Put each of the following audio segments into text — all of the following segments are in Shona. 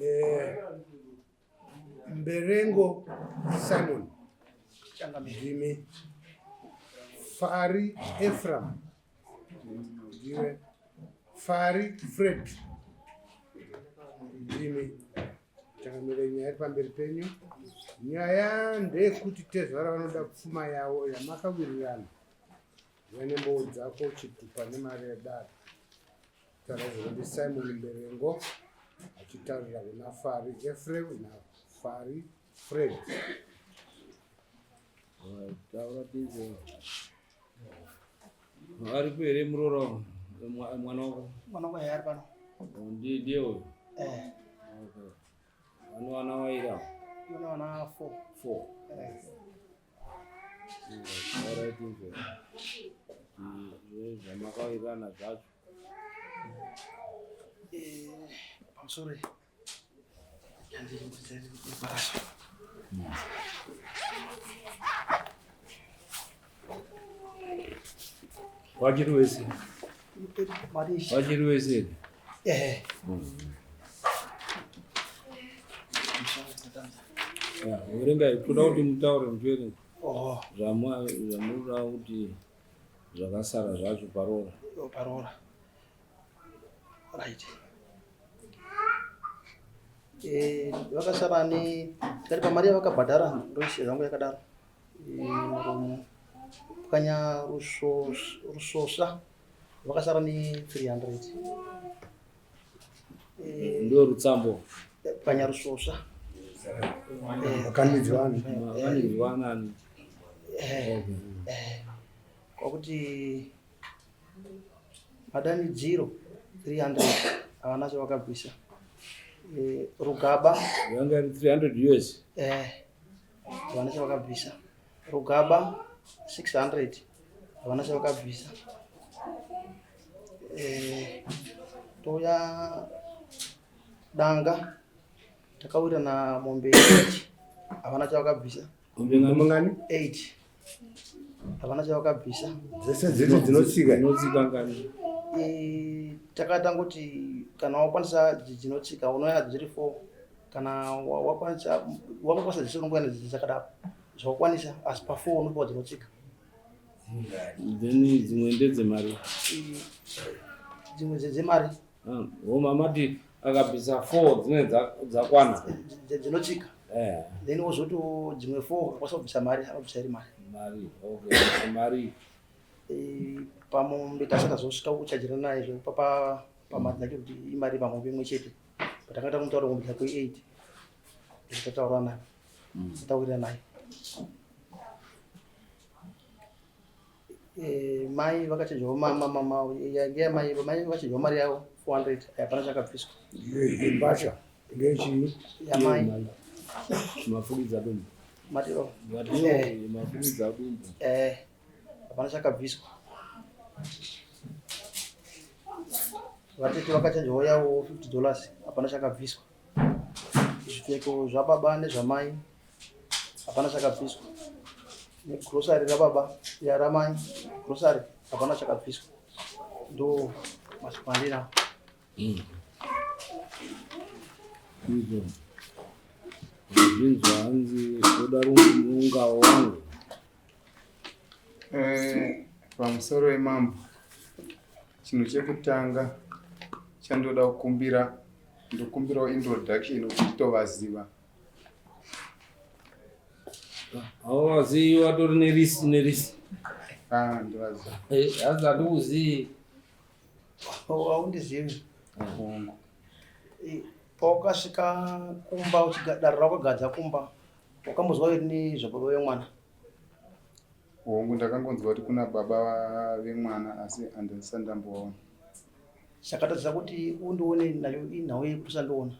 Eh, Mberengo Simon ndimi Fari Ephraim ndiwe Fari Fred ndimi changamire nyaya iri pamberi penyu nyaya ndeyekuti tezvara vanoda pfuma yavo yamakawirirana vanembowo dzako chitupa nemari yedare Taura ndi Simon Mberengo achitaurira kuna Fari Ephraim naFari Fred. Taura tize. Aripo here muroora mwana wako? Mwana wangu ari pano. Ndiye ndiye uyu. Eh. Okay. Vano vana vaira. Vana vana 4. 4. Eh. Zvamakawirirana zvacho. Pamusoro Wachiri wese. Wachiri wese. Eh. Verengai, toda kuti mutaure muchiverenga Oh, zvamunoda kuti zvakasara zvacho paroora. oh, paroora. Right. Eh, vakasara ne tikati pamari yavakabhadhara ndoisiya zvangu yakadaro. Eh, muromo pwanya rusosva vakasara ne 300. Eh, Ndo rutsambo. Pwanya rusosva. Vakanidzwa ani? Vakanidzwa nani? Eh, eh, kwakuti madanidziro 300 havana chavakabvisa. Eh, rugaba Yanga iri 300 US. Eh, havana chavakabvisa. Rugaba 600 havana chavakabvisa. Eh, touya danga takawirirana mombe 8 havana chavakabvisa. Mombe ngani? 8 havana chavakabvisa. Dzese dziri dzinotsika. Dzinotsika ngani? Eh, takatangoti kana wakwanisa dzinotsika unouya dziri 4 kana wakwanisa wakakwanisa dzese unongoenda dzakadaro zvawakwanisa asi pa 4 unopiwa dzinotsika. Then dzimwe ndedzemari. Dzimwe dzemari. Homa mati akabvisa 4 dzimwe dzakwana. Dzinotsika. Eh. Then wozoti dzimwe 4 akakwanisa kubvisa mari anobvisa iri mari. Mari. Okay. Mari. Eh, pamombe tasati tazosvika kuchajira naye zvekupa pamari dzake kuti imari pamombe imwe chete. Patakaita kumutaura mombe dzake 8. Tataura naye. Tataurira naye. Eh, mai vakachinjawo mai mai vakachinjawo mari yavo 400 hapana chakabviswa. Mbatya ngechii? Yamai. Mafukidza dumbu. Matiro. Matiro mafukidza dumbu. Eh, hapana chakabviswa. Vatete vakachinjawo yavo $50 hapana chakabviswa. Zvipfeko zvababa nezvamai hapana chakabviswa. Negrosari rababa yaramai grosari hapana chakabviswa. Ndo mashoko andinawo. Izvo. Zvinzwa hanzi toda rungawo wangu. Eh, pamusoro wemambo chinhu chekutanga chandoda kukumbira ndokumbirawo introduction kuti nditovaziva. Hauvazivi watori nerisi nerisi. Ah, ndovaziva. Eh, hanzi handikuzivi. Haundizivi. Hongu. Eh, pawakasvika kumba uchigadara rakagadza kumba wakambozwa here nezvababa vemwana? Hongu, ndakangonzwa kuti kuna baba vemwana asi handisati ndambovaona. Chakatadzisa kuti undione nayo inhau yekuti usandiona.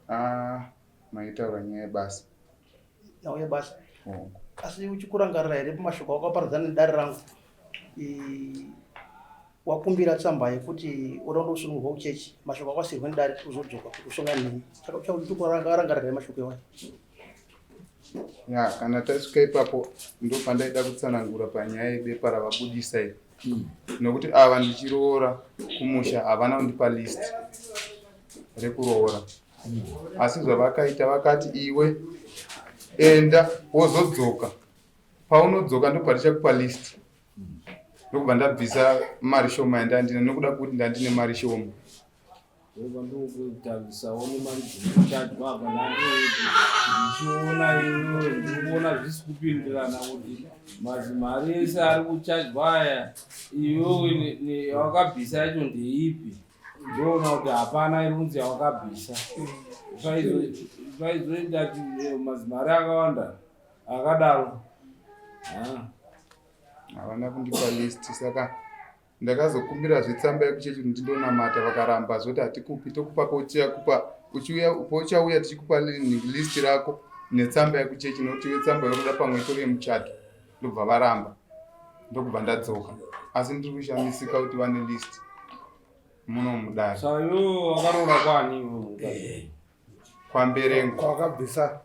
Ah, maitaura nyaya yebasa. Nhau yebasa. Hongu. Asi uchikurangarira here pamashoko awakaparadzana nedare rangu? Wakumbira tsamba yekuti uda kundosunungurwa kuchechi, mashoko akasirwa nedare uzodzoka kuti usongane neni. Saka uchikurangarira here mashoko iwayo? Ya, kana tasvika ipapo ndopandaida kutsanangura panyaya yebepa ravabudisa iri. Nokuti ava ndichiroora kumusha havana kundipa list. rekuroora asi zvavakaita vakati iwe enda wozodzoka paunodzoka ndobva tichakupa list ndokubva ndabvisa mari shoma yandandina nokuda kwekuti ndandine mari shoma Ndobva ndokutarisawo nemari dzinochajwa apa ndichiona iwewe ndikuona zvisi kupindirana kuti mazimari ese ari kuchajwa aya iwewe wakabvisa yacho ndeipi ndoona kuti hapana iri kunzi yawakabvisa zvaizoita eh, mazimari akawanda akadaro havana kundipa list saka Ndakazokumbirazve tsamba yekuchechi kuti ndindonamata vakaramba zvoti hatikupi tokupa pauchakupa uchiuya pauchauya tichikupa list rako netsamba yekuchechi nokuti iwe tsamba yaunoda pamwe itori yemuchato ndobva varamba ndokubva ndadzoka asi ndiri kushamisika kuti vane list muno mudare saka iwewe wakaroora kwani iwe mukadzi? kwamberengo Kwakabvisa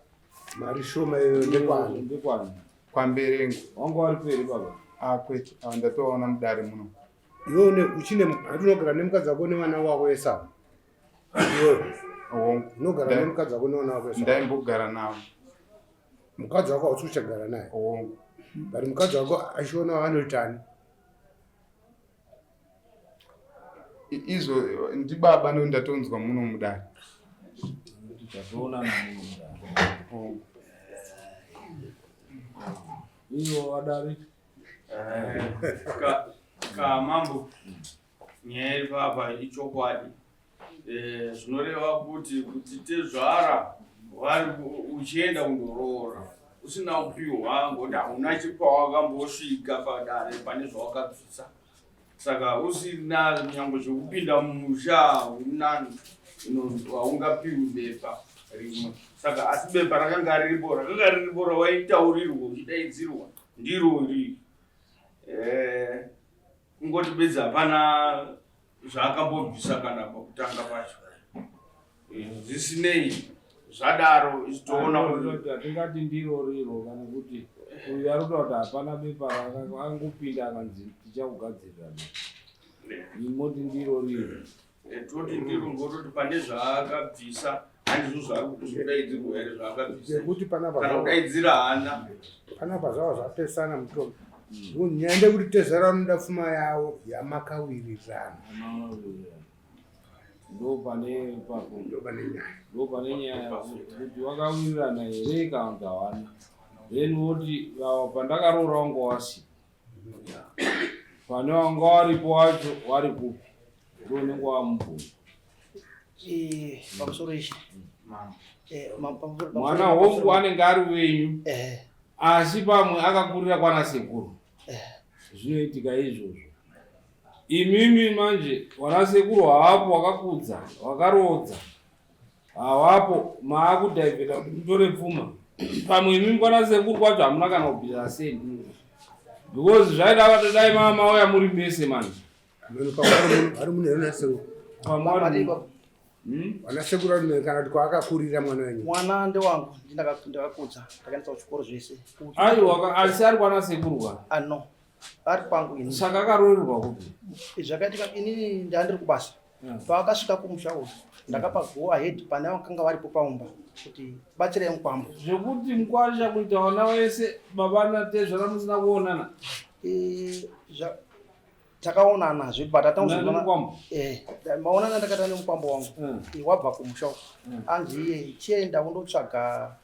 mari shoma iyoyo ndekwani Ndekwani? Kwamberengo. Wanga wari peri baba? Ah kwete, ava ndatovaona mudare muno. Iwe une uchine hati unogara nemukadzi wako nevana wako vese ava. Iwe. Hongu. Unogara nemukadzi wako nevana wako vese. Ndaimbogara navo. Mukadzi wako hausi kuchagara naye. Hongu. But mukadzi wako achiona vanoitani? Izvo ndibaba ndo ndatonzwa muno mudare. Tatoonana muno mudare. Hongu. Ivo vadare. Ka, ka mambo nyaya iri papa ichokwadi eh, zvinoreva kuti kuti tezvara vari uchienda kundoroora usina kupiwa ngokuti hauna chipawakambosvika padare pane zvawakabvisa saka usina nyangwe zvekupinda mumusha hauna haungapiwi bepa rimwe saka asi bepa rakanga riripo rakanga riripo rawaitaurirwa uchidaidzirwa ndiro iri eh, kungoti bedzi hapana zvaakambobvisa kana pakutanga pacho eh, zvisinei zvadaro toona kuti hatingati ndiro riro kana kuti uyu ari kuda kuti hapana bepa angopinda akanzi tichakugadzirira bepa imoti ndiro riro eh, toti ndiro ngototi pane zvaakabvisa handizvo zvaari kudaidzirwa here zvaakabvisa kuti panapa kana kudaidzira hana panapa zvava zvapesana mutongi hmm. nyaya ndekuti tezvara vanoda pfuma yavo yamakawirirana ndopane papo ndopane nyaya ndopane nyaya kuti wakawirirana here kana kuti hawana then woti pandakaroora wanga wasipo pane wanga waripo wacho wari kupi ndounenge wamubvunza eh, pamusoro ichi eh, mwana hongu anenge ari wenyu eh. asi pamwe akakurira kwana sekuru zvinoitika izvozvo imimi manje wana sekuru havapo wakakudza wakaroodza Hawapo maakudhaivheta kuti mutore pfuma pamwe imimi kwana sekuru kwacho hamuna kana kubvisa sendi because zvaida vatodai mama mauya muri mese manje vari munhu here nasekuru pamwe Vana sekuru vari kana kuti kwaakakurira mwana wenyu mwana ndewangu ndakakudza ndakaendesa kuchikoro zvese aiwa asi ari kwana sekuru ka ano ah, ari kwangu ini saka akaroorerwa kupi zvakaitika inini ndandiri kubasa paakasvika kumusha uyu ndakapa go ahead pane vakanga varipo paumba kuti batsirai mukwambo zvekuti mukwasha kuita vana vese baba natezvara musina kuonana eh, takaonana zve but atanga eh, maonana ndakaita nemukwambo wangu hmm. eh, wabva kumusha uku hmm. anzi iye chienda undotsvaga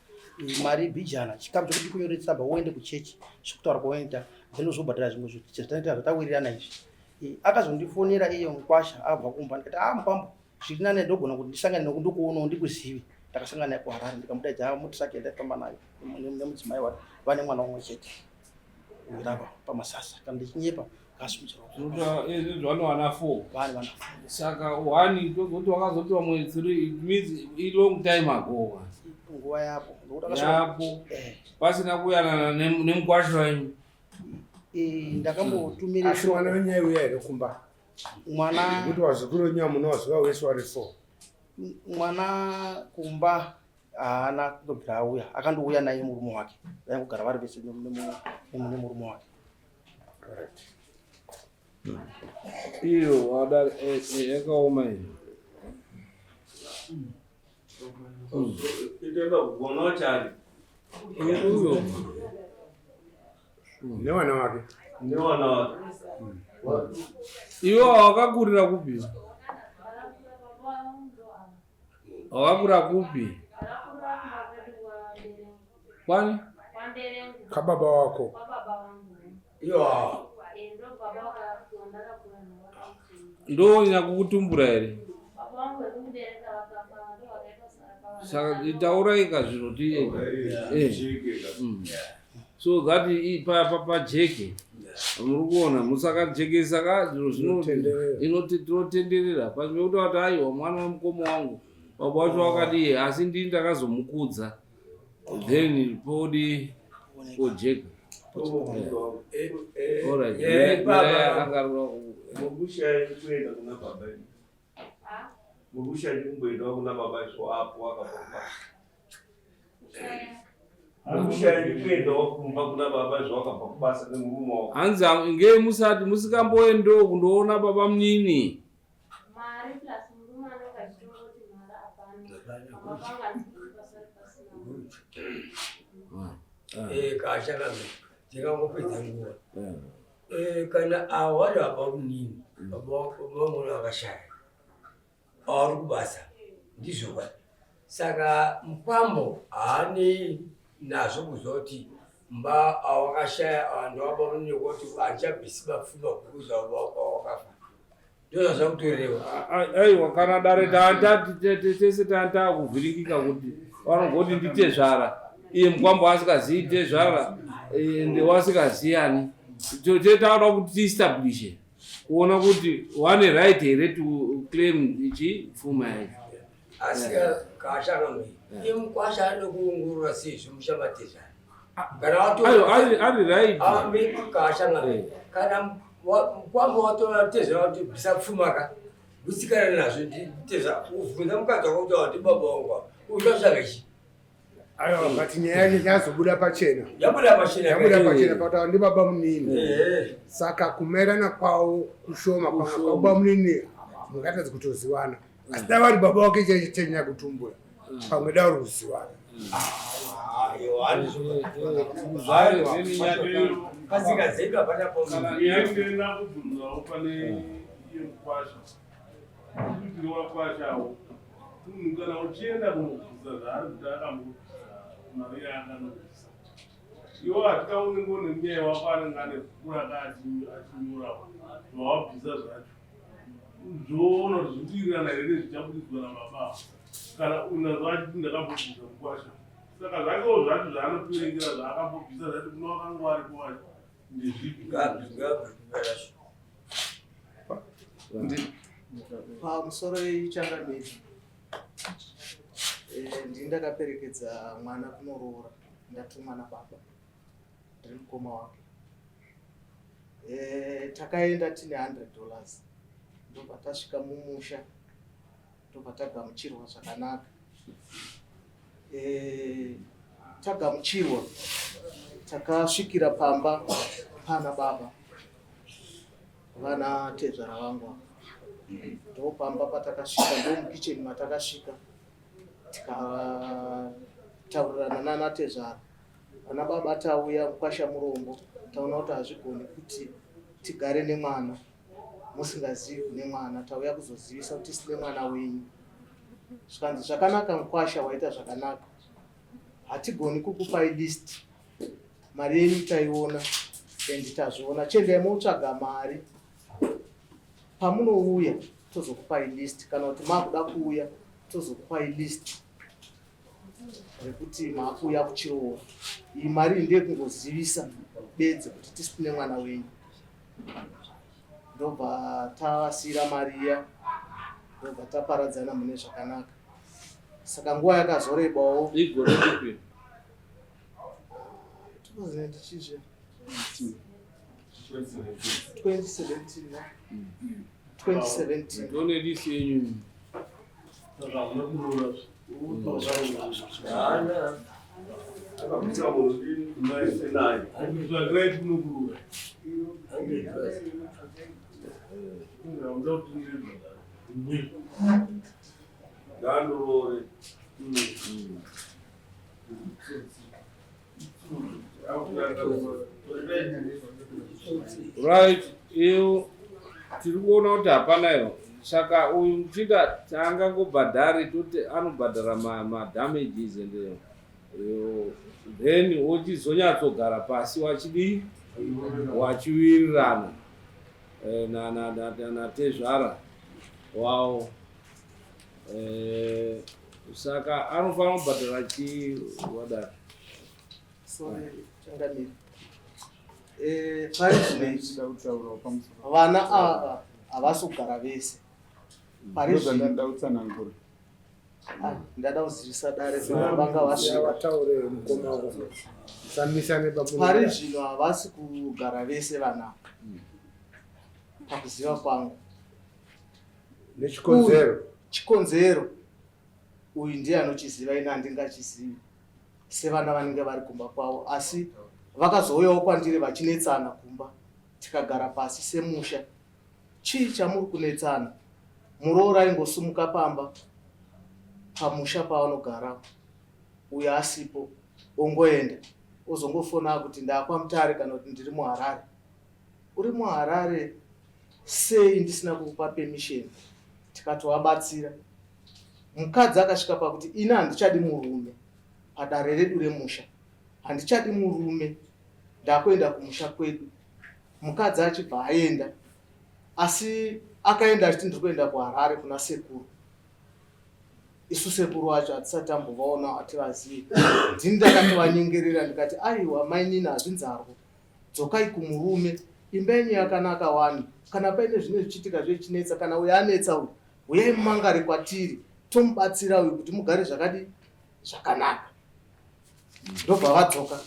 mari bhijana chikamu chekuti kunyore tsamba uende kuchechi zvekutaura kwaunoita then uzobhadhara zvimwe zvatinoita zvatawirirana izvi akazondifonera iye mukwasha abva kumba ndikati ah mukwambo zviri nane ndogona kuti ndisangane noku ndikuonawo ndikuzive ndakasangana naye kuharare ndikamudaidza ah, motisaki yandaifamba nayo nemudzimai wake vane mwana umwe chete uirapa pamasasa kana ndichinyepa zvanowana four vane vana saka one tozoti wakazoti vamwe three it means ilong time ago nguva yapo yapo eh. pasina kuyanana nemukwasha wenyu eh, ndakambotumira asi mwana wenyu aiuya here kumba mwana kuti vazukuru wenyu amunovaziva wese wari four mwana kumba haana kutobvira auya akandouya naye murume wake vaingogara vari vese nemurume wake iyo wadari eh, eh, yakaoma iyo Newana wake. Newana wake. Iwe wakakurira kupi? Wakakura kupi? Kwani? Kababa wako. Ndo nyakukutumbura here? Saka tauraika zviro ti so that pajeke muri kuona musakajekesa ka zviro zvinotenderera pasi pekuti vati aiwa mwana wemukoma wangu baba wacho wakadii asi ndini ndakazomukudza then podi pojeka. Alright. Mukushaya kuenda kuna baba. Mukushaya kumboenda kuna baba so apo akabva. Mukushaya kuenda kumba kuna baba zvo akabva kubasa nemurume wako. Hanzi nge musati musikamboendawo kundoona baba munini. Mari plus murume anenge achitongoti mari hapana. Baba vangu handibviri pasari pasina. Kashakame ndingangopedza nguva. Kana avo vari baba munini, baba vangu vakashaya, vari kubasa, ndizvo ka. Saka mukwambo haanei nazvo kuzoti mba awakashaya vanhu vababa munini kuti handichabvisi mapfuma kukuza wakafa. Ndozvazvakutorewa. Aiwa, kana dare tese taakuvhiringika kuti vanogoti nditezvara iye mukwambo asingazii tezvara ende wasikaziyani. Tetakuda kuti tiestablishe kuona kuti wane right here to claim ichi pfuma yacho. Asi kashakame iye mukwasha anoda kuongorora sei zvemushamatezvara kana Aiwa, ari right. Kashakame kana mukwambo watora tezvara kuti bvisa pfuma ka gutsikana nazvo nditezvara uvhunza mukadzi wako kuti wati baba wangu uchatsvaga chi. Aiwa, but nyaya yacho yazobuda pachena. Yabuda pachena. Yabuda pachena pakuti ndi baba munini. Saka kumerana kwavo kushoma pamwe kwababa munini mungatadzi kutoziwana. Asi dai vari baba wake chaicho chainyanya kutumbura. Pamwe dai uri kuziwana. Patsika dzedu hapana. Kana Ndinoenda kubvunzawo pane iye mukwasha kuti wakwashawo munhu kana uchienda kunobvunza zvaari kuti akambobvisa mari yaakanobvisa iwo hatikaonenge une munyaya wako anenge ane bhuku raka achinyorawo zvawabvisa zvacho zvoona kuti zvinowirirana here nezvichabudidzwa nababa kana unazvo achiti ndakambobvisa mukwasha saka zvakewo zvacho zvaanotoerengera zvaakambobvisa zvacho kune wakanga aripo wacho ndezvipi? Pamusoro yechangamire, ndini ndakaperekedza mwana kunoroora ndatumwa nababa, ndiri mukoma wake. Takaenda tine $100, ndobva tasvika mumusha, ndobva tagamuchirwa zvakanaka. Tagamuchirwa takasvikira pamba pana baba vana tezvara vangu ava. Ndo pamba patakasvika, ndo mukicheni matakasvika tikataurirana nana tezvara vana baba. Tauya mukwasha murombo, taona kuti hazvigoni kuti tigare nemwana musingazivi kune mwana, tauya kuzozivisa kuti tisine mwana wenyu. Zvikanzi zvakanaka mukwasha, waita zvakanaka, hatigoni kukupai list, mari yenyu taiona and tazviona, chiendai motsvaga mari, pamunouya tozokupai list, kana kuti makuda kuuya tozokupai list rekuti maakuuya kuchiroora. Iyi mari iyi ndeyekungozivisa bedzi kuti tisi tine mwana wenyu. Ndobva tavasiyira mari iya, ndobva taparadzana mune zvakanaka. Saka nguva yakazorebawo. Igore ripi? 2000 chizve 2017 na 2017. Ndone list yenyu. Saka hamuna kuroora? Haana. Akabvisa munhu naye tsvakirai kunokuroora hamuda kuti ngandoroore. Right, iyo tiri kuona kuti hapana iyo. Saka uyu muchinda taangangobhadhari toti anobhadhara madamages and then wochizonyatsogara pasi wachidii wachiwirirana eh, natezvara wawo eh, saka anofanira kubhadhara chii wadaro. Sorry, changamire. Eh, pari zvino vana ava havasi kugara vese. Pari zvino ndinoda kutsanangura. Ah, ndada kuzivisa dare vanga vasvika. Vataure mukoma wako. Musamisa nebabu. Pari zvino havasi kugara vese vana. Pakuziva kwangu. Nechikonzero. Chikonzero uyu ndiye anochiziva, ini handingachizivi sevana vanenge vari kumba kwavo, asi vakazouyawo kwandiri vachinetsana kumba, tikagara pasi semusha. Chii chamuri kunetsana? Muroora aingosumuka pamba pamusha pavanogara, uyo asipo ongoenda, ozongofona kuti ndakwaMutare kana kuti ndiri muHarare. Uri muHarare sei ndisina kukupa permission? Tikatovabatsira. Mukadzi akasvika pakuti ini handichadi murume padare redu remusha, handichadi murume, ndakuenda kumusha kwedu. Mukadzi achibva aenda, asi akaenda achiti ndiri kuenda kuHarare kuna sekuru. Isu sekuru wacho hatisati tambovaona, hativazivi. Ndini ndakatovanyengerera ndikati aiwa mainini, hazvinzarwo, dzokai kumurume, imba yenyu yakanaka wani, kana paine zvine zvichiitika zvechinetsa, kana uyo anetsa uyu, huyai mumangare kwatiri, tomubatsira uyu kuti mugare zvakadi zvakanaka. Ndobva vadzoka,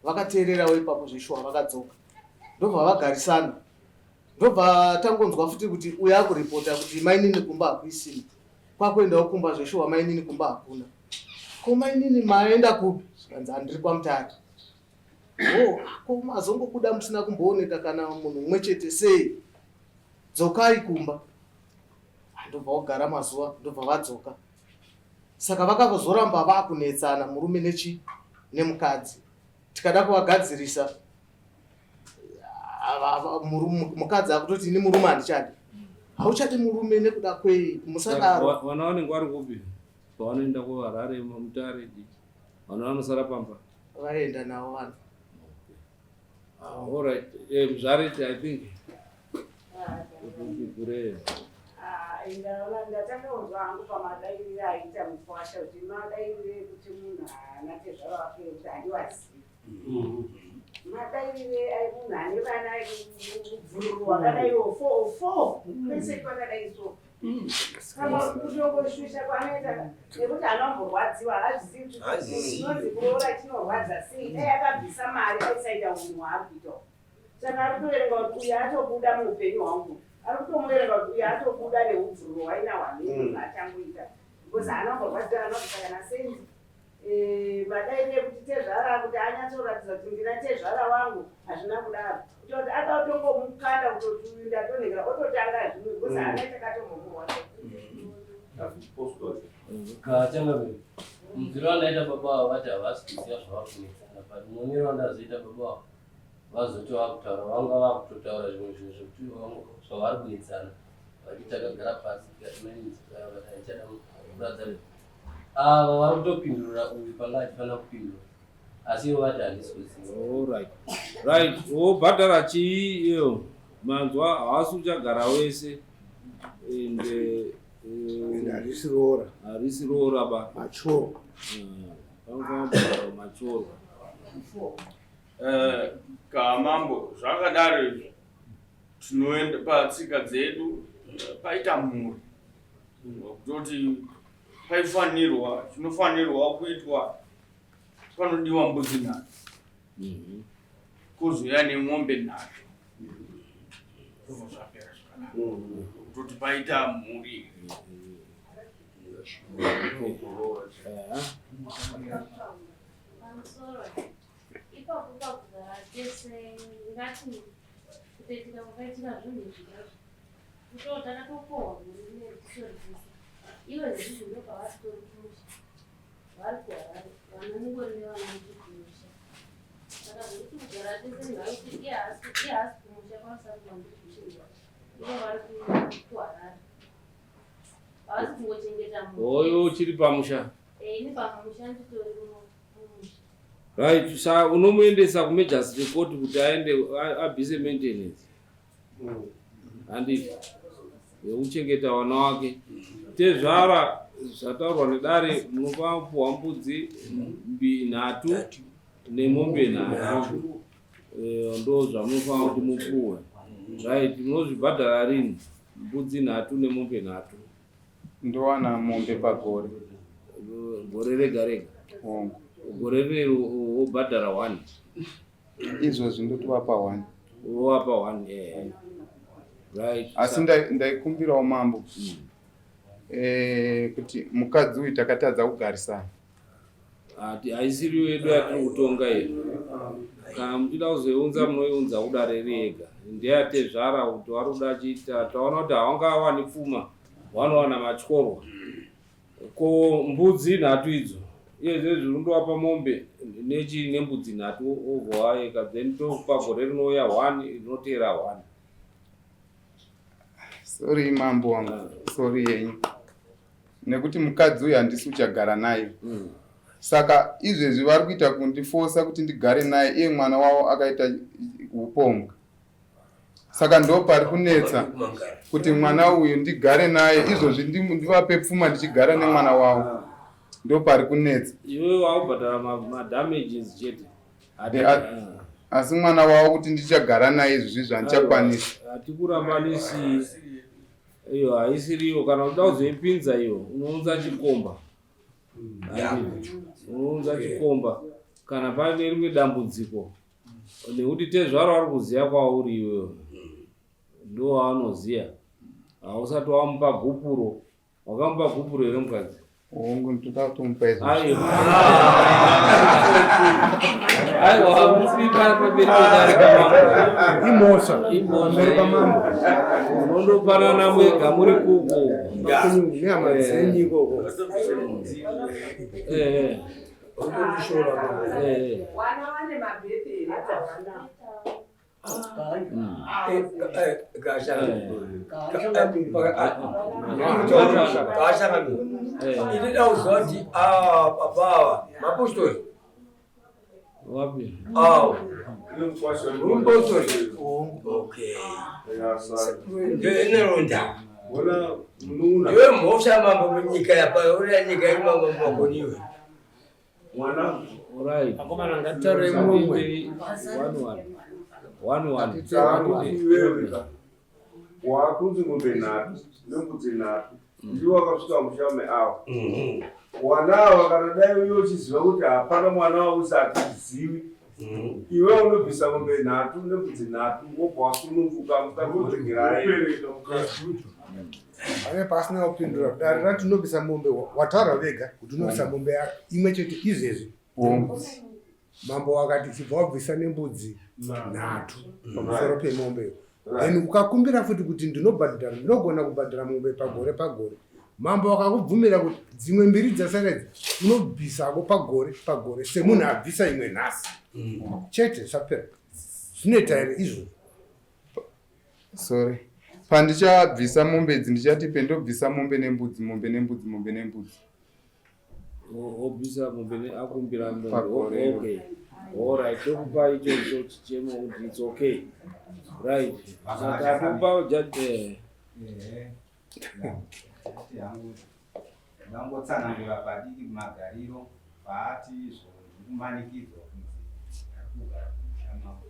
vakateererawo ipapo zveshuwa, vakadzoka ndobva vagarisana. Ndobva tangonzwa futi kuti uyo akuripota kuti mainini kumba hakuisina, kwakuendawo kumba zveshuwa, mainini kumba hakuna. Ko mainini maenda kupi? Zvikanzi handiri kwaMutare. Oh, ko mazongobuda musina kumbooneka kana munhu mumwe chete sei? Dzokai kumba. Ndobva wagara mazuva, ndobva vadzoka. Saka vakazoramba vakunetsana murume nechi nemukadzi. Tikada kuvagadzirisa, mukadzi akutoti ini murume handichadi. Hauchadi murume nekuda kwei? Musadaro. Vana vanenge vari kupi pavanoenda kuHarare, Mutare? Vana vanosara pamba. Vaenda navo vanhu. All right. Mzvariti, I think. Kuti Ndaona ndatangaunzwa hangu pamadairire aita mukwasha kuti madairire ekuti munhu haana tezvara wake kuti handiwazivi. Madairire ai munhu ane vana bvururu wakadaiwo four four kwese kwakadai so. Kama kutongoshusha kwaanoita nekuti anomborwadziwa, haazvizivi kuti chinonzi kuroora chinorwadza sei. Dai akabvisa mari aisaita unhu hwaari kuita. Saka ari kutoverenga kuti uyu atobuda muupenyu hwangu, ari kutomuverenga kuti uyu atobuda neubvururo hwainahwo hameno zvaachangoita because haana kumborwadziwa, haana kubvisa kana sendi. Madairire ekuti tezvara kuti anyatsoratidza kuti ndina tezvara wangu hazvina kudaro. Kutoti ada kutongomukanda kutoti uyu ndatonhekera, ototanga zvimwe because haana chakatombomurwadza. Kachangamire, munzwiro wandaita baba ava vati havasi kuziva zvavari kunetsana, but muonero wandazoita baba ava vazoti vakutaura vanga vakutotaura zvimwe zvinhu zvekuti zvavari kunetsana, vachiti takagara pasi tikati mainini vati handichada kuratidza ava vari kutopindurira uyu panga achifanira kupindura, asi ivo vati handisi kuziva. All right. Wobhadhara chii iyo? Manzwa, haasi uchagara wese and And harisi roora. Harisi roora ba. Machoro. Panofanira kubhadhara machoro. Kamambo, zvakadaro izvo tinoenda patsika dzedu, paita mhuri kutoti paifanirwa chinofanirwa kuitwa, panodiwa mbudzi 3, kuzouya nemombe 3, zvobva zvapera zvakanaka kutoti paita mhuri. Pamusoro ipapo pakugara tese, ngati kutoitika kwakaitika zvinhu izvi zvacho, kutoo takatokohwa murume tisoribvisa iwe zizvi ndopavasitori kumusha. Vari kuHarare, vana ningori nevana muchikumusha. Saka zvekuti kugara tese nhau kuti iye haasi iye haasi kumusha kwaSaruma ndikuchinja. Ivo vari kuHarare. Havasi kungochengeta munhu. Hoyo uchiri pamusha. Eh, ini pamusha nditori mumusha. Right, sa unomuendesa kumagistrate court kuti aende abvise maintenance. Handiti yekuchengeta vana wake. Tezvara zvataurwa nedare munofanira kupuhwa mbudzi nhatu nemombe nhatu. Eh, ndo zvamunofanira kuti mupuwe. Right, munozvibhadhara rini? Mbudzi nhatu nemombe nhatu. Ndowana mombe pagore. Gore rega rega. Hongu. Gore rino wobhadhara one. Izvozvi ndotovapa one. Wowapa one, eh. Right. Asi ndaikumbirawo mambo eh, kuti mukadzi uyu takatadza kugarisana. Ati haisiriyo yedu yatiri kutonga iyi. Kana muchida kuzoiunza munoiunza kudare iri yega. Ndeyatezvara kuti vari kuda chiita taona kuti havangawani pfuma vanowana matyorwa. Ko mbudzi nhatu idzo iye zvezvi undowapa mombe nechi nembudzi nhatu obva waeka then tokupa gore rinouya one rinoteera one. Sorry mambo wangu, sorry yenyu. Nekuti mukadzi uyu handisi uchagara naye. Saka izvezvi vari kuita kundifosa kuti ndigare naye iye mwana wavo akaita upombwe. Saka ndo pari kunetsa kuti mwana uyu ndigare naye izvozvi ndivape pfuma ndichigara nemwana wavo. Ndo pari kunetsa. Iwe wakubhadhara madamages chete. Asi mwana wavo kuti ndichagara naye izvozvi zvandichakwanisa. Hatikurambanisi iyo haisiriyo kana uchida kuzoipinza iyo unounza chikomba. Unounza chikomba kana paine rimwe dambudziko nekuti tezvaro ari kuziva kwauri iwewe ndo waanoziva hausati wamupa gupuro. Wakamupa gupuro here mukadzi? Hongu, ndoda kutomupa izvo. Aiwa. Aiwa, hamufi pamberi pedare pamambo. Imhosva. Imhosva. Pamberi pamambo. Munondopanana mwega muri kuko. Nehama dzenyu ikoko. Eh. Eh. Wana vane mabhebhi here? Inoda kuziva kuti baba ava mapostori. Wapi? Awo. Mupostori. Okay. Ndeneronda. Ndiwe mhosva mambo munyika yapa uri nyika yedu mambo makoniwe. Mwana. Alright. Akomana ngataure mumwe. One one. One one. Iwewe wakunzi ngombe nhatu nembudzi nhatu ndiwo wakasvika mushame avo wana ava kana dai uye uchiziva kuti hapana mwana wausatizivi iwe unobvisa ngombe nhatu nembudzi nhatu wobva wasununguka mukadzi woregerai. Pane pasina kupindura dare rati unobvisa mombe wataura vega kuti unobvisa mombe imwe chete izvezvi. Mambo wakati chibva wabvisa nembudzi nhatu pamusoro pemombe. Then ukakumbira futi kuti ndinobhadhara, ndinogona kubhadhara mombe pagore pagore. Mambo wakakubvumira kuti dzimwe mbiri dzasara idzi unobvisako pagore pagore semunhu abvisa imwe nhasi. Chete zvapera. Zvinoita here izvozvo? Sorry. Pandichabvisa mombe idzi ndichati pendobvisa mombe nembudzi, mombe nembudzi, mombe nembudzi. Obvisa mombe akumbira mombe. Pagore. Okay. Alright, tokupa ichocho chichemo kuti it's okay. Right. Saka takupa judge. Ndangotsanangura padiki magariro paati izvo ndikumanikidzwa kunzi ndakugara kumusha mavo.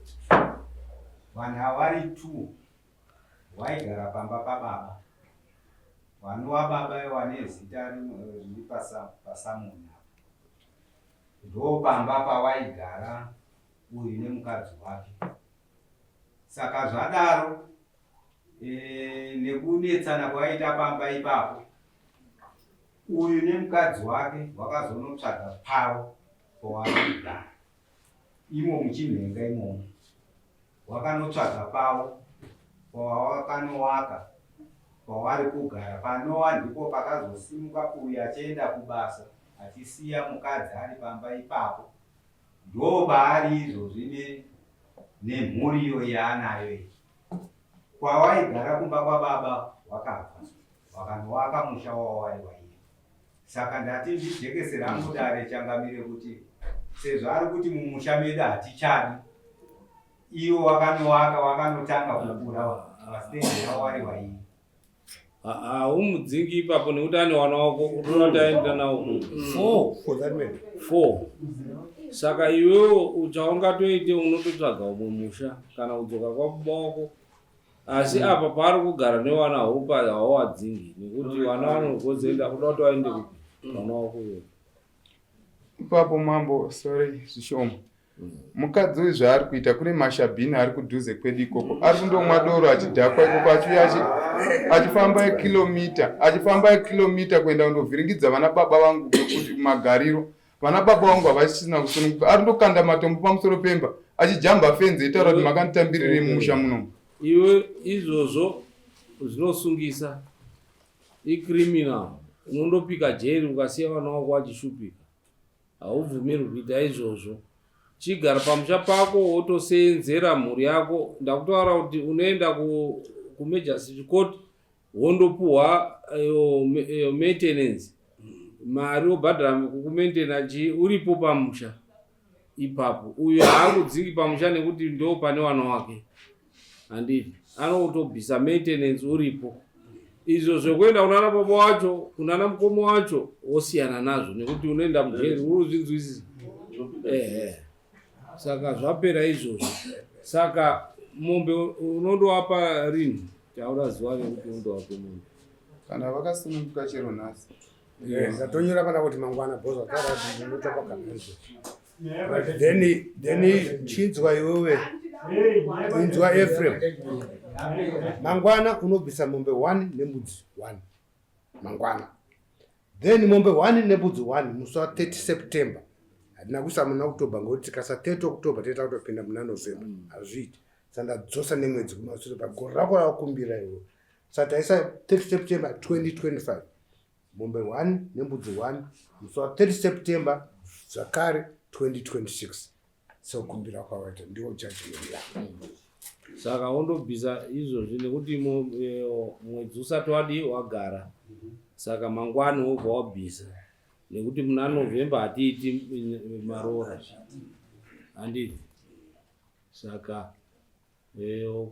Vanhu avari two waigara pamba pababa. Wanova baba wane zita riri pasamoni apo. Ndo pamba pawaigara uyu nemukadzi wake. Saka zvadaro nekunetsana kwaita pamba ipapo uyu nemukadzi wake wakazonotsvaga pavo pawaigara imo muchimhenga imomo wakanotsvaga pavo pawakanovaka pawari kugara panowa ndipo pakazosimuka uyu achienda kubasa achisiya mukadzi ari pamba ipapo. Ndoo paari izvozvi ne nemhuri iyoyi yaanayo iyi. Kwawaigara kumba kwababa wakabva wakanowaka musha wawaiwa iye. Saka ndati ndijekesere hangu dare changamire kuti sezvo ari kuti mumusha medu hatichadi iwo wakanowaka wakanotanga kukura pastendi yawari waiye. Haumudzingi ipapo nekuti ane wana wako unoda kuti aenda nawo ku four for that man four. Saka iwewo chaungatoite unototsvaga umwe musha kana kudzoka kwababa wako asi mm. apa paari kugara newana haupa hauwadzingi nekuti vana vanogozoenda kuda kuti vaende kupi mm. vana wako iwewe ipapo mambo sorry zvishoma Mukadzi uyu zvaari kuita kune mashabhini ari kudhuze kwedu ikoko ari kundomwa doro achidhakwa ikoko achiuya achifamba kilomita achifamba kilomita kuenda kundovhiringidza vana baba vangu kuti magariro vana baba vangu havachisina kusununguka ari ndokanda matombo pamusoro pemba achijamba fenzi eitaura kuti makanditambirire mumusha muno iwe izvozvo zvinosungisa icriminal unondopika jeri ukasiya vana wako vachishupika Haubvumirwi kuita izvozvo. Chigara pamusha pako wotoseenzera mhuri yako. Ndakutaura kuti unoenda ku kuMajor City Court wondopuhwa eh, maintenance mari wobhadhara kukumaintaina chii uripo pamusha ipapo. Uyu haakudzingi pamusha nekuti ndo pane wana wake. Handiti anotobvisa maintenance uripo. Izvo zvekuenda kunana baba wacho kunana mukoma wacho wosiyana nazvo nekuti unoenda mujeri uri kuzvinzwisisa. Ehe. Saka zvapera izvozvo. Saka mombe unondowapa rini? Taura zuva rekuti unondowapa mombe. Kana vakasununguka chero nhasi. Ndatonyora pana kuti mangwana bhoza taura kuti ndinotopa kana izvozvo. Right, then then chinzwa iwewe inzwa Ephraim mangwana unobvisa mombe 1 nembudzi 1 mangwana then mombe 1 nembudzi 1 musi wa 30 September hatina kuisa muna October ngokuti tikasa 30 October toita kutopinda muna November mm. hazviiti mm. sandadzosa nemwedzi kumasure pagore rako rawakumbira iwe sa taisa 30 September 2025 mombe 1 nembudzi 1 musi wa 30 September zvakare 2026 sekukumbira kwawaita ndiwo judgment yako saka wondobvisa izvozvi nekuti eh, mwedzi usati wadii wagara saka mangwani wobva wabvisa nekuti muna November hatiiti eh, maroora handiti saka Eh,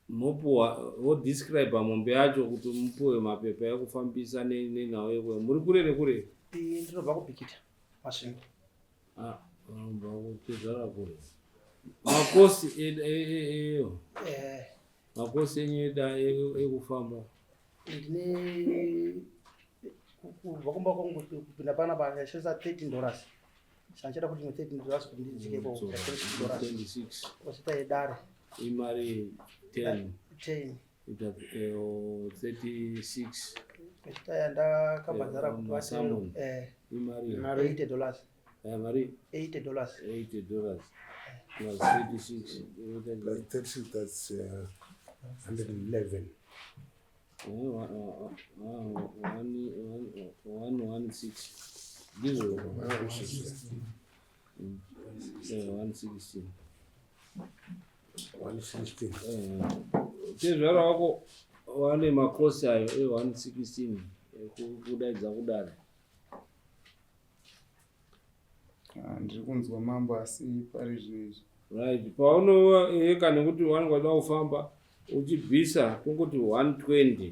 mopuwa vodescribe mombe yacho kuti mupuwe mapepa ekufambisa nenhau yekuya muri kure nekure ndinobva kubikita masvingo ah, unobva kutezvara kure makosi eyo eh. makosi enyu eda ekufamba ndine kubva kumba kwangu kupinda panapa ndashandisa 13 dollars Sanchada kuti 13 dollars kuti ndidzike ko 26 dollars. 26. Wasita yedare. Imari 10. 10. Ita 36. Ita yandakabhadhara kuti vati eh imari 80 dollars. Eh mari 80 dollars. 80 dollars. Plus 36. Plus 36 that's 111. Ndizvo 116 tezvara wako wane makosi ayo e116 ekudaidza kudare. Ah, ndiri kunzwa mambo asi pari zvino izvi right paunoeka nekuti wanenge wada kufamba uchibvisa kungoti 120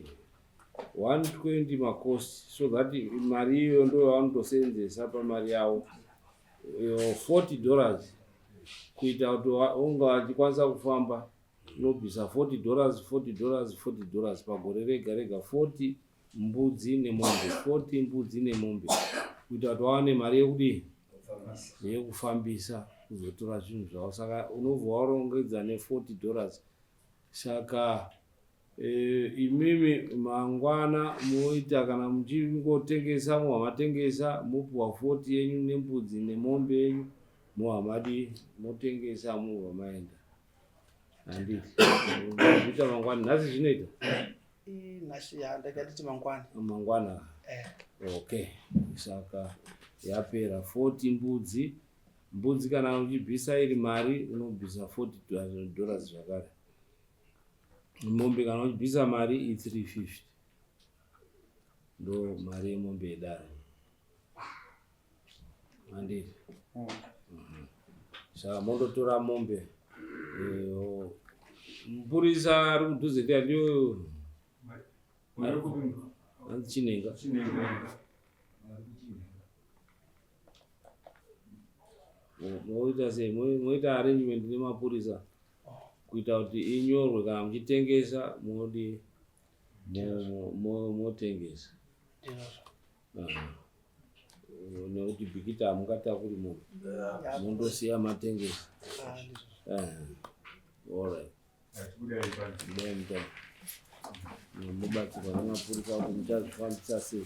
120 macost so that mari iyoyo ndo yavanotosenzesa pamari yavo 40 dollars kuita kuti unga vachikwanisa kufamba unobvisa 40 dollars 40 dollars 40 dollars pagore rega rega 40 mbudzi nemombe 40 mbudzi nemombe kuita kuti wawane mari yekudii yekufambisa kuzotora zvinhu zvavo saka unobva warongedza ne 40 dollars saka e, imimi mangwana moita kana muchingotengesa moha matengesa mopiwa 40 yenyu nembudzi nemombe yenyu moha madii motengesa mobva maenda handiti ita mangwana nhasi zvinoita nhasi ndakatiti mangwana mangwana eh. Okay saka Yapera 40 mbudzi. Mbudzi kana uchibvisa iri mari unobvisa 40 dollars zvakare. Mombe kana uchibvisa mari i 350. Ndo mari yemombe yedare. Handiti? Saka mondotora mombe. Eh, mupurisa ari kudhuze ndiye ndiyo hanzi Chinenga. Moita sei? Moita arrangement nemapurisa kuita kuti inyorwe kana muchitengesa modi motengesa. Nekuti bhikita hamungatakuri munhu mondosiya matengesa. Alright. Budai mubatsirwa nemapurisa kuti muchazvifambisa sei.